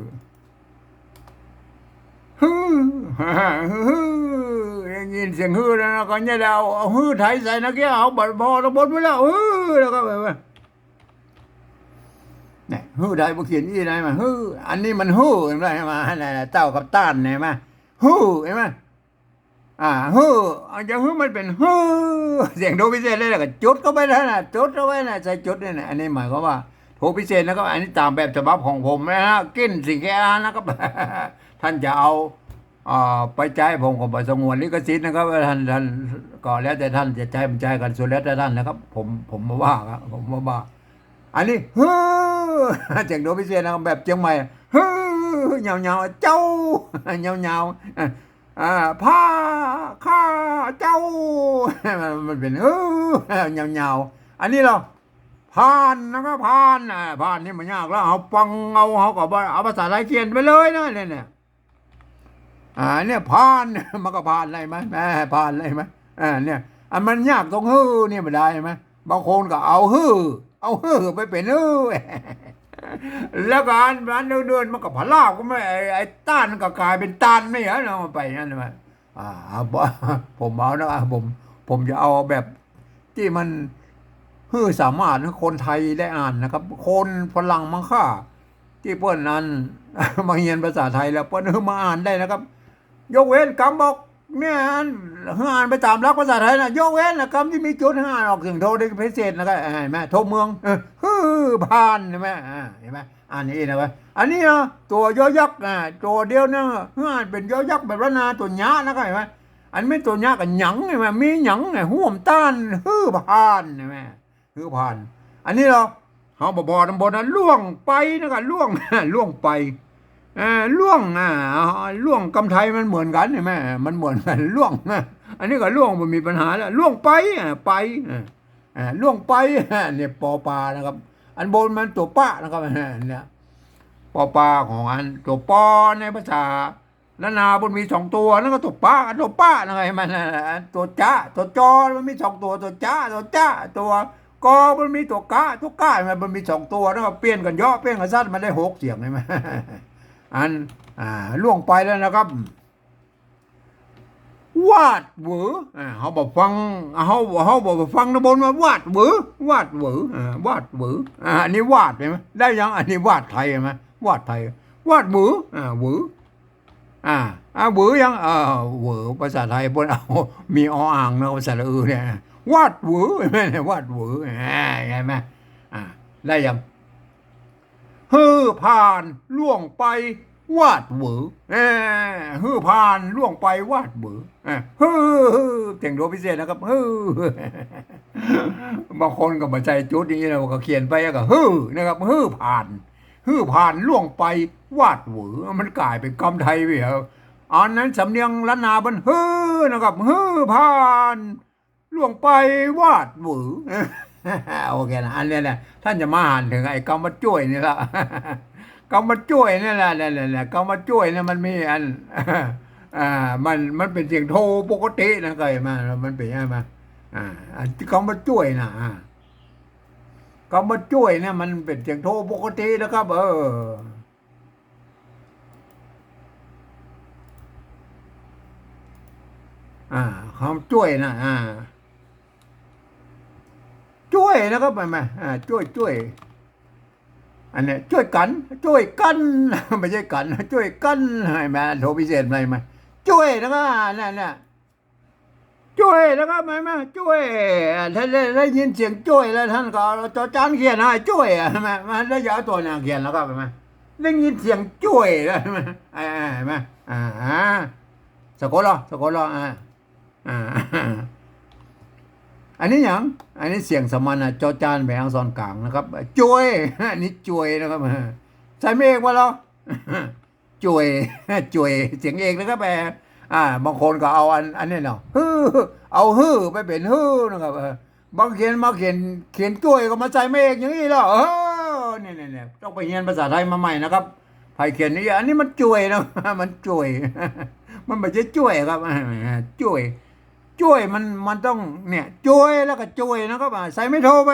ฮื้อ ฮื้อ ได้ยินเสียงฮื้อแล้วนะ ก็เนี่ยแหละ เอา เอาฮื้อไถใส่นะ เกี้ย เอาบ่ผ่อต๋างบนไปแล้ว ฮื้อ แล้วก็แบบว่า เนี่ย ฮื้อไถบ่เขียนอี้ได้มา ฮื้อ อันนี้มันฮื้อ หันก่อ หันก่อ หันก่อ เต้ากับต้าน หันก่อ ฮื้อ หันก่อ อ่า ฮื้อ เอาจะฮื้อมันเป๋นฮื้อ เสียงโทพิเศษเลย แล้วก็จุดเข้าไปนั่นน่ะ จุดเข้าไปน่ะ ใส่จุดนี่นะ อันนี้หมายความว่าโทพิเศษนะครับ อันนี้ต๋ามแบบฉบับของผมนะฮะ กลิ่นสิงแก้วนะครับ ท่านจะเอา อ่า ไปใจ๊ ผมก็บ่สงวนลิขสิทธิ์นะครับ ท่าน ท่าน ก็แล้วแต่ท่านจะใจ๊ บ่ใจ๊ก็สุดแล้วแต่ท่านนะครับ ผม ผมบ่ว่าครับ ผมบ่ว่า อันนี้ ฮื้อ เสียงโทพิเศษนะครับ แบบเจียงใหม่ ฮื้อ ยาวๆ เจ้า ยาวๆ อ่า อ่า ผ้า ข้า เจ้า มันเป๋น ฮื้อ ยาวๆ อันนี้เฮา ผ่านนะครับ ผ่าน อ่า ผ่านนี่บ่ยากแล้ว เฮาฟังเอา เฮาก็บ่ เอาภาษาไทยเขียนไปเลยนะ เนี่ย เนี่ย อ่า เนี่ย ผ่าน มันก็ผ่านได้ไหม แม่ ผ่านได้ไหม อ่า เนี่ย อันมันยากตรงฮื้อเนี่ยบ่ได้ไหม บางคนก็เอาฮื้อ เอาฮื้อไปเป๋นฮื้อ แล้วก็อัน อันอื่นๆ มันก็พลาดก็ไม่ ไอ้ ไอ้ต้านก็ก๋ายเป๋นตันไม่เหรอ เอาไปนั่นน่ะ อ่า บ่ ผมเอานะ ผม ผมจะเอาแบบตี้มัน หื้อสามารถหื้อคนไทยได้อ่านนะครับ คนฝรั่งมังค่า ตี้เปิ้นนั้น มาเฮียนภาษาไทยแล้ว เปิ้นหื้อมาอ่านได้นะครับ ยกเว้นกำบอก เนี่ย หื้ออ่านไปต๋ามหลักภาษาไทยนะ ยกเว้นนะ กำตี้มีจุด หื้ออ่านออกเสียงโทได้พิเศษนะครับ หันก่อ โทเมือง เออ หื้อผ่าน หันก่อ อ่า หันก่อ อันนี้นะเว้ย อันนี้นะ ตั๋วยอยักษ์นะ ตั๋วเดียวนะ หื้ออ่านเป๋นยอยักษ์แบบล้านนา ตั๋วหยะนะครับ หันก่อ อันเป๋นตั๋วหยะกับหยัง หันก่อ มีหยังไง ฮ่วมต้าน หื้อผ่าน หันก่อ หื้อผ่าน อันนี้เฮา เฮาบ่ผ่อต๋างบนนะ ล่วงไปนะครับ ล่วง ล่วงไป เอ่อ ล่วง อ่า ล่วงกำไทยมันเหมือนกั๋นหันก่อ มันเหมือนกั๋น ล่วง อันนี้ก็ล่วงบ่มีปัญหาแล้ว ล่วงไป อ่า ไป อ่า อ่า ล่วงไป เนี่ย ปอปานะครับ อันบนมันตั๋วปะนะครับ เนี่ย ปอปาของอัน ตั๋วปอในภาษาล้านนามันมีสองตั๋ว นั่นก็ตั๋วปะกับตั๋วปะนะครับ หันก่อ ตั๋วจะ ตั๋วจอ มันมีสองตั๋ว ตั๋วจะ ตั๋วจะ ตั๋วกอ มันมีตั๋วกะ ตั๋วกะ มัน มันมีสองตั๋วนะครับ เปลี่ยนกั๋นเยาะ เปลี่ยนกั๋นสั้น มันได้หกเสียงหันก่อ อัน อ่า ล่วงไปแล้วนะครับ วาดหวือ อ่า เฮาบ่ฟัง เฮา เฮาบ่ฟังต๋างบนว่า วาดหวือ วาดหวือ อ่า วาดหวือ อ่า อันนี้วาดหันก่อ ได้ยัง อันนี้วาดไทยหันก่อ วาดไทย วาดหวือ อ่า หวือ อ่า อ่า หวือยัง เออ หวือ ภาษาไทยเปิ้นเอา มีออ่างเนาะ สระอือเนี่ย วาดหวือ หันก่อ วาดหวือ อ่า หันก่อ อ่า ได้ยัง หื้อผ่าน ล่วงไป วาดหวือ เอ้อ หื้อผ่าน ล่วงไป วาดหวือ เอ้อ หื้อ หื้อ เสียงโทพิเศษนะครับ หื้อ บางคนก็บ่ใส่จุดอย่างนี้นะ ก็เขียนไปก็ หื้อ นะครับ หื้อผ่าน หื้อผ่าน ล่วงไป วาดหวือ มันก๋ายเป๋นกำไทยไปแล้ว อันนั้นสำเนียงล้านนามัน หื้อ นะครับ หื้อผ่าน ล่วงไป วาดหวือ โอเคนะ อันเนี้ยแหละ ท่านจะมาหันเถิงไอ้กำว่าจ้วยนี่ละ กำว่าจ้วยนี่แหละ เนี่ย เนี่ย เนี่ย กำว่าจ้วยเนี่ยมันมีอัน อ่า มัน มันเป๋นเสียงโทปกตินะ เกยหันก่อ มันเป๋นยังไงมา อ่า อันกำว่าจ้วยนะ อ่า กำว่าจ้วยเนี่ยมันเป๋นเสียงโทปกตินะครับ เออ อ่า กำว่าจ้วยนะ อ่า นะครับ เห็นไหม อ่า จ้วย จ้วย อันเนี้ย จ้วยกั๋น จ้วยกั๋น ไม่ใช่กั๋น จ้วยกั๋น เห็นไหม โทพิเศษ เห็นไหม จ้วยนะครับ เนี่ย เนี่ย จ้วยนะครับ เห็นไหม จ้วย อ่า ถ้าได้ ได้ยินเสียงจ้วยแล้ว ท่านก็เอาจอจานเขียนให้ จ้วย อ่ะ เห็นไหม มันได้ อย่าเอาตั๋วหนังเขียนแล้วครับ เห็นไหม ได้ยินเสียงจ้วยแล้ว เห็นไหม อ่า เห็นไหม อ่า สะกดเหรอ สะกดเหรอ อ่า อ่า อันนี้หยัง อันนี้เสียงสามัญนะ จอจานแผลงอักษรกลางนะครับ จ้วย อันนี้จ้วยนะครับ ใส่ไม่เอกวะเหรอ จ้วย จ้วย เสียงเอกนะครับ แหม อ่า บางคนก็เอาอัน อันนี้เนาะ ฮือ เอาฮือไปเป๋นฮือนะครับ เออ บางเขียนมาเขียน เขียนจ้วยก็มาใส่ไม่เอกอย่างนี้แล้ว เออ เนี่ย เนี่ย เนี่ย ต้องไปเรียนภาษาไทยมาใหม่นะครับ ใผเขียนนี่ อันนี้มันจ้วยนะ มันจ้วย มันไม่ใช่จ้วยครับ อ่า จ้วย จ้วยมัน มันต้อง เนี่ย จ้วยแล้วก็จ้วยนะครับ อ่า ใส่ไม่โทไป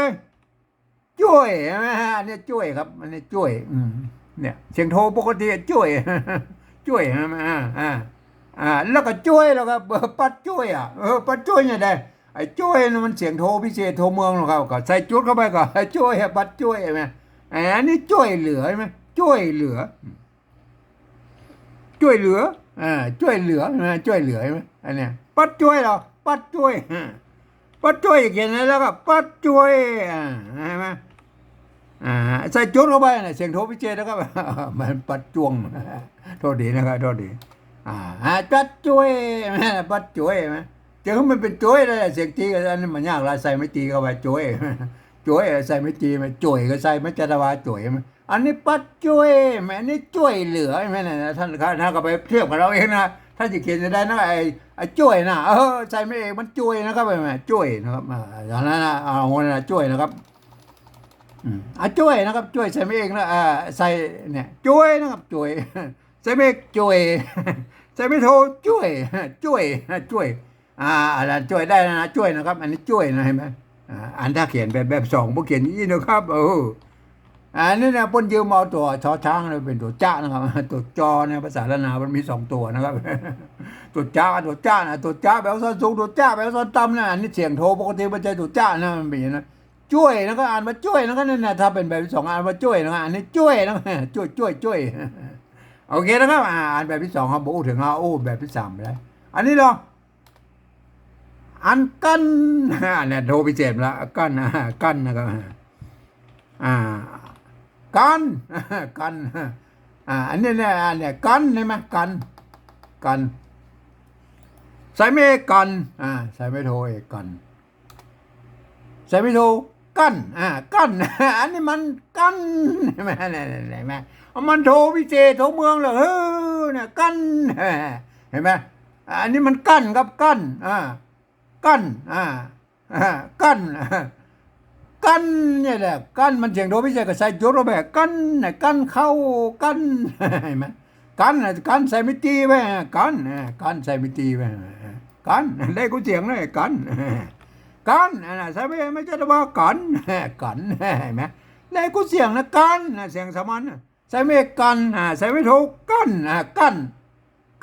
จ้วย ใช่ไหมฮะ อันนี้จ้วยครับ อันนี้จ้วย อืม เนี่ย เสียงโทปกติจ้วย จ้วย ใช่ไหม อ่า อ่า อ่า แล้วก็จ้วยแล้วครับ เออ ปัดจ้วยอ่ะ เออ ปัดจ้วยเนี่ยได้ ไอ้จ้วยนี่มันเสียงโทพิเศษ โทเมืองของเขา ก็ใส่จุดเข้าไปก็ จ้วย ปัดจ้วย ใช่ไหม ไอ้อันนี้จ้วยเหลือ ใช่ไหม จ้วยเหลือ จ้วยเหลือ อ่า จ้วยเหลือ ใช่ไหม จ้วยเหลือ ใช่ไหม อันเนี้ย ปัดจ้วยเหรอ ปัดจ้วย อ่า ปัดจ้วยเขียนไว้แล้วก็ ปัดจ้วย อ่า ใช่ไหม อ่า ใส่จุดเข้าไปนะ เสียงโทพิเศษนะครับ มันปัดจ้วง โทษดีนะครับ โทษดี อ่า อ่า ปัดจ้วย ปัดจ้วย ใช่ไหม จะให้มันเป๋นจ้วยได้ เสียงจีก็ อันนี้มันยากละ ใส่ไม่จีเข้าไป จ้วย จ้วย ใส่ไม่จี มันจ้วยก็ใส่ไม่จัตวา จ้วย ใช่ไหม อันนี้ปัดจ้วย แหม อันนี้จ้วยเหลือ แหม นะ ท่านครับ ท่านก็ไปเทียบกับเราเองนะ ท่านจะเขียนจะได้นะ ไอ้ ไอ้จ้วยนะ เออ ใส่ไม่เอกมันจ้วยนะครับ แหม จ้วยนะครับ อ่า อย่างนั้นนะ เอาหัวนะจ้วยนะครับ อืม อ่ะ จ้วยนะครับ จ้วย ใส่ไม่เอกนะ อ่า ใส่ เนี่ย จ้วยนะครับ จ้วย ใส่ไม่เอก จ้วย ใส่ไม่โท จ้วย จ้วย จ้วย อ่า อันนั้นจ้วยได้นะ จ้วยนะครับ อันนี้จ้วยนะ เห็นไหม อ่า อันถ้าเขียนแบบ แบบสอง พวกเขียนอย่างนี้นะครับ เออ อันนี้นะ เปิ้นยืมเอาตั๋ว ชอช้างเนี่ยเป๋นตั๋วจะนะครับ ตั๋วจอเนี่ย ภาษาล้านนามันมีสองตั๋วนะครับ ตั๋วจะ ตั๋วจะนะ ตั๋วจะแปลว่าส้นสูง ตั๋วจะแปลว่าส้นต่ำนะ อันนี้เสียงโทปกติ ไม่ใช่ตั๋วจะนะ มันเป๋นอย่างนั้นนะ จ้วยนะ ก็อ่านว่าจ้วยนะ ก็นั่นนะ ถ้าเป๋นแบบที่สอง อ่านว่าจ้วยนะ อันนี้จ้วยนะ จ้วย จ้วย จ้วย โอเคนะครับ อ่า อ่านแบบที่สองครับ บ่อู้เถิง เอาอู้แบบที่สามไปแล้ว อันนี้เหรอ อันกั้น อ่า เนี่ย โทพิเศษละ กั้น อ่า กั้นนะครับ อ่า กั้น กั้น อ่า อันนี้เนี่ย อันเนี่ย กั้น ใช่ไหม กั้น กั้น ใส่ไม่เอก กั้น อ่า ใส่ไม่โทเอก กั้น ใส่ไม่โท กั้น อ่า กั้น อันนี้มันกั้น เห็นไหม เนี่ย เนี่ย เห็นไหม มันโทพิเศษ โทเมืองเลย เออ เนี่ย กั้น เห็นไหม อันนี้มันกั้นครับ กั้น อ่า กั้น อ่า อ่า กั้น กั้นเนี่ยแหละ กั้น มันเสียงโทพิเศษก็ใส่จุดลงไป กั้น น่ะ กั้นเข้า กั้น เห็นไหม กั้น น่ะ กั้นใส่ไม่จีไว้ กั้น อ่า กั้นใส่ไม่จีไว้ กั้น ได้กูเสียงเลย กั้น กั้น อ่า ใส่ไม่ ไม่ใช่ว่ากั๋น กั๋น เห็นไหม ได้กูเสียงนะ กั้น น่ะ เสียงสามัญน่ะ ใส่ไม่กัน อ่า ใส่ไม่โท กั้น อ่า กั้น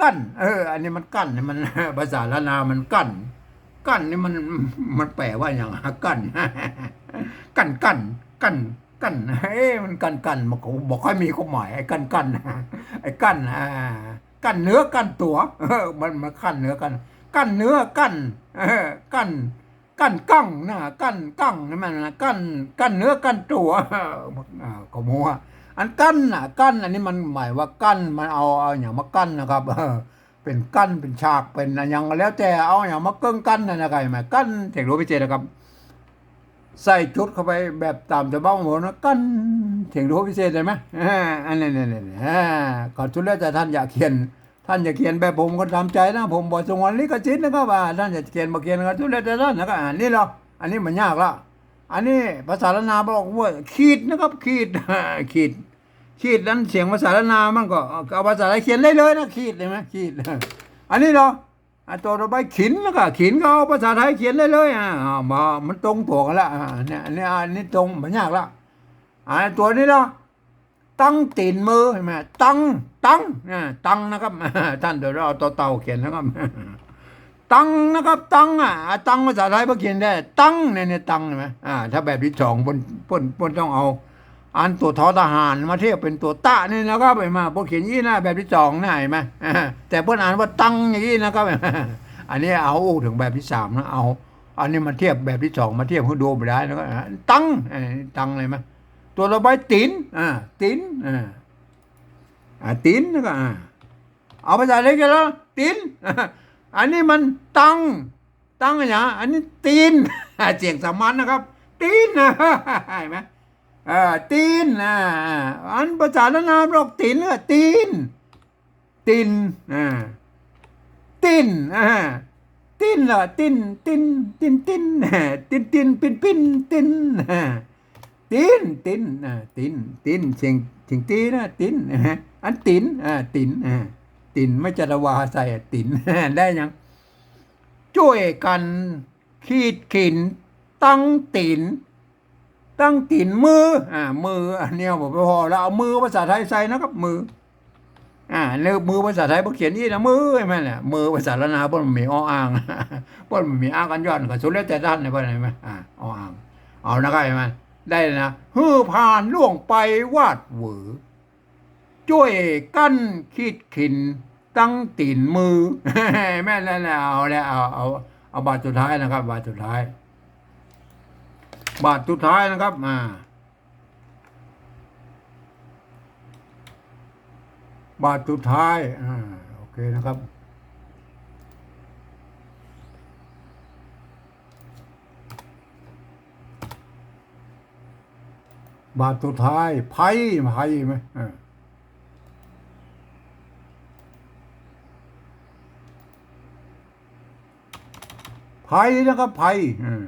กั้น เออ อันนี้มันกั้น มัน ภาษาล้านนามันกั้น กั้นนี่มัน มันแปลว่าหยัง กั้น กั้น กั้น กั้น กั้น เอ๊ะ มันกั้น กั้น มันก็บ่ค่อยมีความหมาย ไอ้กั้น กั้น ไอ้กั้น อ่า กั้นเนื้อกั้นตั๋ว เออ มัน มันกั้นเนื้อกั้น กั้นเนื้อกั้น เออ กั้น กั้นกั้งนะ กั้นกั้งนะ มันนะ กั้น กั้นเนื้อกั้นตั๋ว อ่า ก็มัว อันกั้นน่ะ กั้น อันนี้มันหมายว่ากั้น มันเอา เอาหยังมากั้นนะครับ เออ เป๋นกั้น เป๋นฉาก เป๋นอะหยังก็แล้วแต่ เอาหยังมาเกิ่งกั้นน่ะนะครับ เห็นไหม กั้น เสียงโทพิเศษนะครับ ใส่จุดเข้าไปแบบต๋ามจาวบ้านผมนะ กั้น เสียงโทพิเศษ เห็นไหม อ่า อันนี้ นี่ นี่ นี่ อ่า ก็สุดแล้วแต่ท่านอยากเขียน ท่านจะเขียนแบบผมก็ต๋ามใจ๋นะ ผมบ่สงวนลิขสิทธิ์นะครับ อ่า ท่านจะเขียนบ่เขียนก็สุดแล้วแต่ท่านนะครับ อ่า นี่เหรอ อันนี้มันยากละ อันนี้ภาษาล้านนาบอกว่าขีดนะครับ ขีด ขีด ขีดนั้นเสียงภาษาล้านนามันก็เอาภาษาไทยเขียนได้เลยนะ ขีด เห็นไหม ขีด อันนี้เหรอ อ่ะ ตั๋วต่อไปขินนะครับ ขินก็เอาภาษาไทยเขียนได้เลย อ่า อ่า มา มันตรงตั๋วกั๋นละ อ่า เนี่ย อันนี้ อันนี้ตรง มันยากละ อ่า ตั๋วนี้เหรอ ตั้งตี๋นมือ เห็นไหม ตั้ง ตั้ง อ่า ตั้งนะครับ ท่านเดี๋ยวเราเอาต่อเต่าเขียนนะครับ ตังนะครับ ตังอ่ะ อ่ะ ตังภาษาไทยเปิ้นเขียนได้ ตังเนี่ย เนี่ย ตัง เห็นไหม อ่า ถ้าแบบตี้สอง เปิ้น เปิ้น เปิ้นต้องเอา อันตั๋วทอทหารมาเทียบเป๋นตั๋วตะนี่นะครับ เห็นไหม เปิ้นเขียนอี้นะ แบบตี้สองนะ เห็นไหม อ่า แต่เปิ้นอ่านว่าตังอย่างอี้นะครับ อันนี้เอาอู้เถิงแบบตี้สามนะ เอา อันนี้มาเทียบแบบตี้สอง มาเทียบหื้อดูบ่ได้นะครับ อ่า ตัง เอ่อ ตังเลยไหม ตั๋วต่อไป ตี๋น อ่า ตี๋น อ่า อ่า ตี๋น แล้วก็ อ่า เอาภาษาไทยกั๋นแล้ว ตี๋น อันนี้มันตัง ตังอะหยัง อันนี้ตี๋น เสียงสามัญนะครับ ตี๋น เห็นไหม เออ ตี๋น อ่า อ่า อันภาษาล้านนาเรียกตี๋น เออ ตี๋น ตี๋น อ่า ตี๋น อ่า ตี๋นละ ตี๋น ตี๋น ตี๋น ตี๋น ตี๋น ตี๋น ตี๋น ตี๋น ตี๋น อ่า ตี๋น ตี๋น อ่า ตี๋น ตี๋น เสียง เสียงตี๋นะ ตี๋น อ่า อันตี๋น อ่า ตี๋น อ่า ตี๋น ไม่จัดวาใส่ อ่ะ ตี๋น ได้ยัง จ้วยกั๋นขีดเขียน ตังตี๋น ตังตี๋น มือ อ่า มือ อันเนี้ยบ่พอแล้ว เอามือภาษาไทยใส่นะครับ มือ อ่า แล้วมือภาษาไทยเปิ้นเขียนอี้นะ มือ เห็นไหมเนี่ย มือภาษาล้านนาเปิ้นบ่มีออ่าง เปิ้นบ่มีอักษรย่อ ก็สุดแล้วแต่ต้านเนี่ย เปิ้น เห็นไหม อ่า ออ่าง เอานะครับ เห็นไหม ได้นะ หื้อผ่านล่วงไปวาดหวือ จ้วยกั๋นขีดเขียน ตังตี๋นมือ แม่นแล้วแหละ เอาแล้ว เอา เอา เอาบาทสุดท้ายนะครับ บาทสุดท้าย บาทสุดท้ายนะครับ อ่า บาทสุดท้าย อ่า โอเคนะครับ บาทสุดท้าย ไพ ไพไหม อ่า ไพนะครับ ไพ อ่า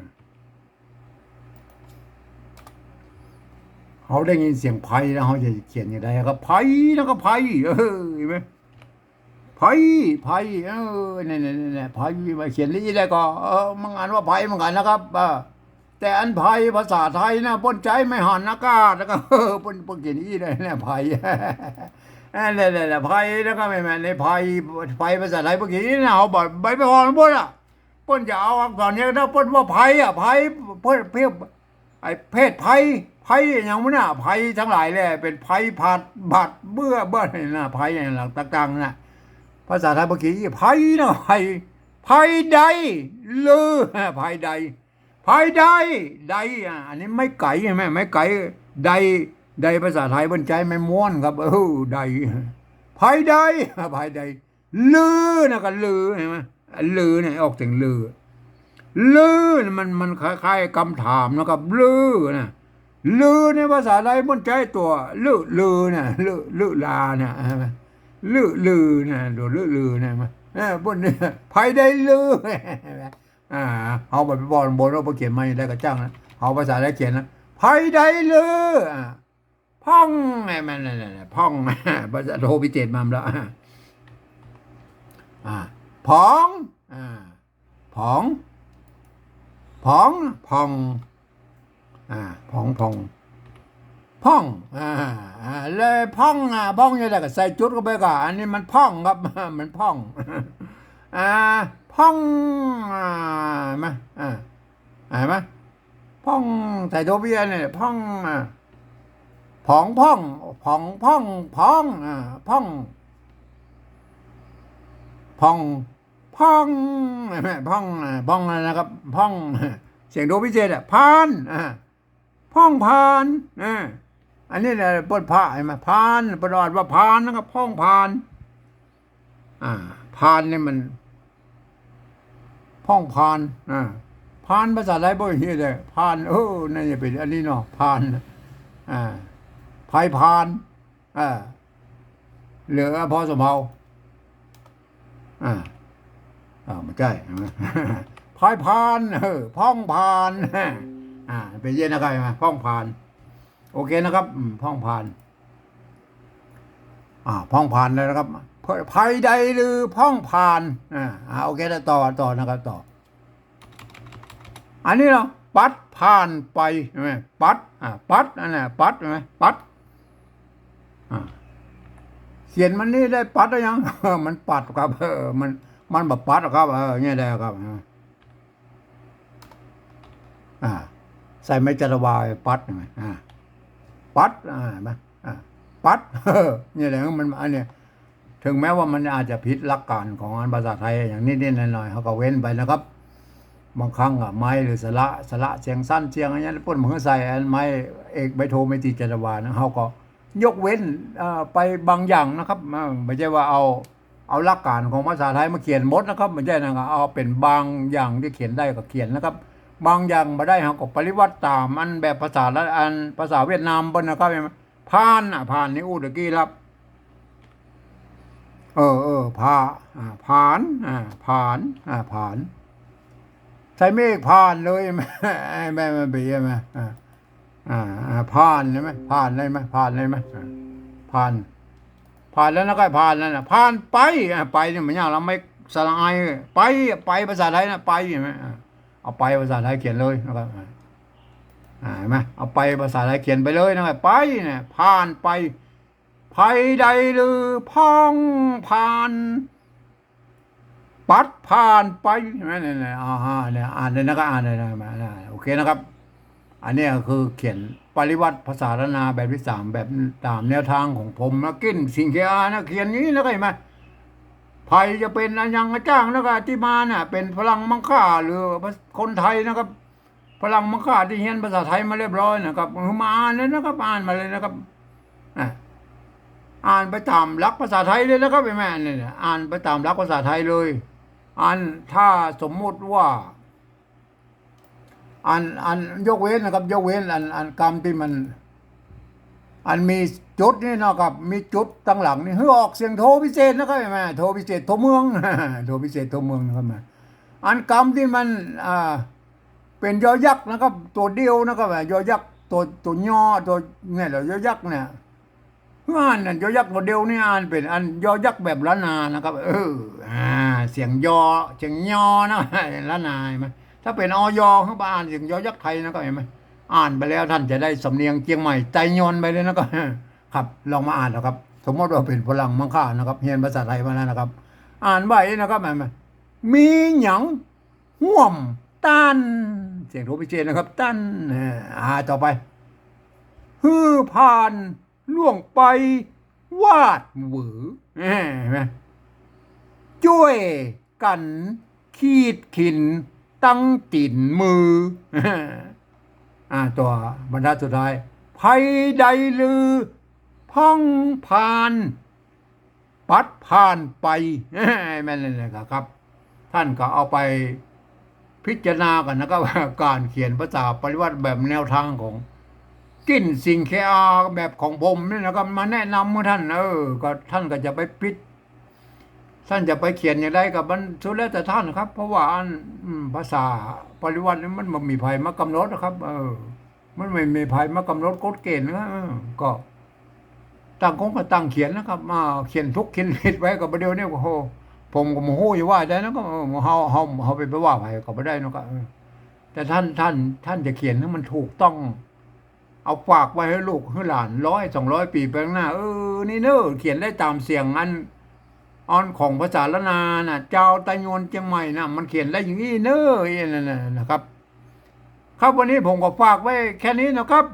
เฮาได้ยินเสียงไพแล้ว เฮาจะเขียนอย่างใดครับ ไพนะครับ ไพ เออ เห็นไหม ไพ ไพ เออ เนี่ย เนี่ย เนี่ย เนี่ย ไพ มาเขียนอี้ได้ก็ เออ มันอ่านว่าไพเหมือนกั๋นนะครับ เออ แต่อันไพภาษาไทยนะ เปิ้นใจ๊ไม้หันอากาศ แล้วก็ เปิ้น เปิ้นเขียนอี้ได้เนี่ย ไพ เออ เนี่ย เนี่ย เนี่ย ไพ แล้วก็แม่นๆ ในไพ ไพภาษาไทยเปิ้นเขียนอี้นะ เฮาบ่ บ่ไปฮ้องเปิ้นอะ เปิ้นจะเอาอักษรเนี้ย ถ้าเปิ้นว่าไพอะ ไพ เปิ้น เปิ้น ไอ้เพศภัย ภัยอะหยังมันน่ะ ภัยตังหลายแหละ เป๋นภัยผัด บัด เบื่อ เบิ่นน่ะ ภัยอะหยังต่างๆ น่ะ ภาษาไทยเปิ้นเขียนไพนะ ไพ ไพใด ลือ ไพใด ไพใด ใด อ่ะ อันนี้ไม้ไก๋ เห็นไหม ไม้ไก๋ ใด ใดภาษาไทยเปิ้นใจ๊ไม้ม้วนครับ เออ ใด ไพใด ไพใด ลือนะ ก็ลือ เห็นไหม ลือเนี่ย ออกเสียงลือ ลือเนี่ย มัน มันคล้ายๆ กำถามนะครับ ลือนะ ลือในภาษาไทยเปิ้นใจ๊ตั๋ว ลือ ลือนะ ลือ ลือลานะ เห็นไหม ลือ ลือนะ ตั๋วลือ ลือนะ เห็นไหม เออ เปิ้นเนี่ย ไพใดลือ อ่า เฮาบ่ไปบอกบ่นว่าเปิ้นเขียนมาอย่างใดก็จ้างนะ เฮาภาษาไทยเขียนนะ ไพใดลือ อ่า พ่อง แม่นๆๆๆ พ่อง ภาษาโทพิเศษมาแล้ว อ่า ผอง อ่า ผอง ผอง ผ่อง อ่า ผอง ผ่อง พ่อง อ่า อ่า เลยพ่อง อ่า พ่องอย่างใดก็ใส่จุดเข้าไปก่อน อันนี้มันพ่องครับ มันพ่อง อ่า พ่อง อ่า มา อ่า เห็นไหม พ่อง ใส่โทพิเศษเนี่ย พ่อง อ่ะ ผอง พ่อง ผอง พ่อง ผอง อ่ะ พ่อง พ่อง พ่อง เห็นไหม พ่อง อ่ะ พ่องนะครับ พ่อง เสียงโทพิเศษอ่ะ พาน อ่ะ พ่องพาน อ่ะ อันนี้แหละเปิ้นพา เห็นไหม พาน เปิ้นอ่านว่าพานนะครับ พ่องพาน อ่า พานนี่มัน พ่องพาน อ่า พานภาษาไทยบ่เห็นเลย พาน เออ น่าจะเป๋นอันนี้เนาะ พาน อ่า ไพพาน อ่า เหลือพอสำเภา อ่า อ่า บ่ใจ้ ไพพาน เออ พ่องพาน อ่า เป๋นอย่างนี้นะครับ เห็นไหม พ่องพาน โอเคนะครับ อืม พ่องพาน อ่า พ่องพานแล้วนะครับ ไพใดลือพ่องพาน อ่า อ่า โอเค แล้วต่อ ต่อนะครับ ต่อ อันนี้เนาะ ปัดผ่านไป เห็นไหม ปัด อ่า ปัด นั่นแหละ ปัด เห็นไหม ปัด อ่า เขียนมันนี่ได้ปัดแล้วยัง มันปัดครับ เออ มัน มันบ่ปัดหรอกครับ เออ เนี่ยแหละครับ อ่า อ่า ใส่ไม้จัตวาปัด เห็นไหม อ่า ปัด อ่า เห็นไหม อ่า ปัด เนี่ยแหละ มัน อันเนี้ย ถึงแม้ว่ามันอาจจะผิดหลักการของอันภาษาไทยอย่างนิดๆ หน่อยๆ เขาก็เว้นไปนะครับ บางครั้งอะ ไม้หรือสระ สระเสียงสั้นเสียงอันนี้ เปิ้นบ่ใส่อันไม้เอก ไม้โท ไม้ตรี จัตวานะ เขาก็ยกเว้น เอ่อ ไปบางอย่างนะครับ อ่า บ่ใจ้ว่าเอา เอาหลักการของภาษาไทยมาเขียนหมดนะครับ บ่ใจ้นะ ก็เอาเป๋นบางอย่างตี้เขียนได้ก็เขียนนะครับ บางอย่างบ่ได้ เขาก็ปริวรรตต๋ามอันแบบภาษาละ อันภาษาเวียดนามเปิ้นนะครับ ผ่านน่ะ ผ่านนี่อู้ตะกี้ละ เออ เออ ผ่า อ่า ผ่าน อ่า ผ่าน อ่า ผ่าน ใส่ไม้เอก ผ่านเลย แม่ แม่ แม่ ไป แม่ อ่า อ่า อ่า ผ่านใช่ไหม ผ่านได้ไหม ผ่านได้ไหม อ่า ผ่าน ผ่านแล้วนะ ก็ผ่านแล้วนะ ผ่านไป อ่า ไปนี่มันยาก แล้วไม้สระอาย ไป ไปภาษาไทยนะ ไป ใช่ไหม อ่า เอาไปภาษาไทยเขียนเลยนะครับ อ่า อ่า เห็นไหม เอาไปภาษาไทยเขียนไปเลยนะ ไปเนี่ย ผ่านไป ภัยใดลือพ่องผ่าน ปัดผ่านไป เห็นไหม เนี่ย เนี่ย อ่า เนี่ย อ่านเลยนะ ก็อ่านเลยนะ มา อ่า โอเคนะครับ อันเนี้ยคือเขียนปริวรรตภาษาล้านนาแบบตี้สาม แบบต๋ามแนวตางของผมนะ กิ่นสิงห์เคอานะ เขียนอย่างนี้นะ ก็เห็นไหม ภัยจะเป๋นอะหยังอะจ้างนะ ก็ตี้มาเนี่ย เป๋นฝรั่งมังค่าหรือคนไทยนะครับ ฝรั่งมังค่าตี้เฮียนภาษาไทยมาเรียบร้อยนะครับ คือมาอ่านเลยนะครับ อ่านมาเลยนะครับ อ่ะ อ่านไปต๋ามหลักภาษาไทยเลยนะครับ เห็นไหม เนี่ย อ่านไปต๋ามหลักภาษาไทยเลย อัน ถ้าสมมุติว่า อัน อัน ยกเว้นนะครับ ยกเว้นอัน อันกำตี้มัน อันมีจุดนี่นะครับ มีจุดตังหลังนี่ หื้อออกเสียงโทพิเศษนะครับ เห็นไหม โทพิเศษ โทเมือง โทพิเศษ โทเมืองนะครับ อันกำตี้มัน อ่า เป๋นยอยักษ์นะครับ ตั๋วเดียวนะครับ ยอยักษ์ ตั๋ว ตั๋วยอ ตั๋วเนี่ยแหละ ยอยักษ์เนี่ย อ่านน่ะ ยอยักษ์ตั๋วเดียวนี่อ่านเป๋นอันยอยักษ์แบบล้านนานะครับ เออ อ่า เสียงยอ เสียงยอนะ ล้านนา เห็นไหม ถ้าเป๋น อย เขาบ่อ่านเสียงยอยักษ์ไทยนะครับ เห็นไหม อ่านไปแล้วต้านจะได้สำเนียงเจียงใหม่ไตยวนไปเลยนะครับ ครับ ลองมาอ่านนะครับ สมมุติว่าเป๋นฝรั่งมังค่านะครับ เฮียนภาษาไทยมาแล้วนะครับ อ่านไว้นะครับ เห็นไหม มีหยังฮ่วมต้าน เสียงโทพิเศษนะครับ ต้าน อ่า อ่า ต่อไป หื้อผ่านล่วงไปวาดหวือ เห็นไหม จ้วยกั๋นขีดขินตังตี๋นมือ อ่า ตั๋วบรรทัดสุดท้าย ภัยใดลือพ่องผ่าน ปัดผ่านไป แม่นเลยนะครับ ต้านก็เอาไปพิจารณากั๋นนะครับ ว่าก๋านเขียนภาษาปริวรรตแบบแนวตางของกิ่นสิงห์เคอาแบบของผมนี่นะครับ มาแนะนำหื้อต้าน เออ ก็ต้านก็จะไปพิจ ต้านจะไปเขียนอย่างใดก็มันสุดแล้วแต่ต้านครับ เพราะว่าอัน อืม ภาษาปริวรรตนี่มันบ่มีใผมากำหนดนะครับ เออ มันบ่มีใผมากำหนดกฎเกณฑ์นะ เออ ก็ต่างคนก็ต่างเขียนนะครับ มาเขียนถูกเขียนผิดไว้ก็บ่าเดี่ยวนี้ โอ้โห ผมก็บ่ฮู้จะว่าใดนะ ก็ เออ เฮา เฮา เฮาไป ไปว่าใผก็บ่ได้เนาะ ก็ เออ แต่ต้าน ต้าน ต้านจะเขียนหื้อมันถูกต้อง เอาฝากไว้หื้อลูกหื้อหลานร้อยสองร้อยปี๋ไปข้างหน้า เออ นี่เน่อ เขียนได้ต๋ามเสียงอัน อันของภาษาล้านนาน่ะ จาวไตยวนเจียงใหม่น่ะ มันเขียนได้อย่างนี้เน่อ อย่างนั้นน่ะนะครับ ครับ วันนี้ผมก็ฝากไว้แค่นี้นะครับ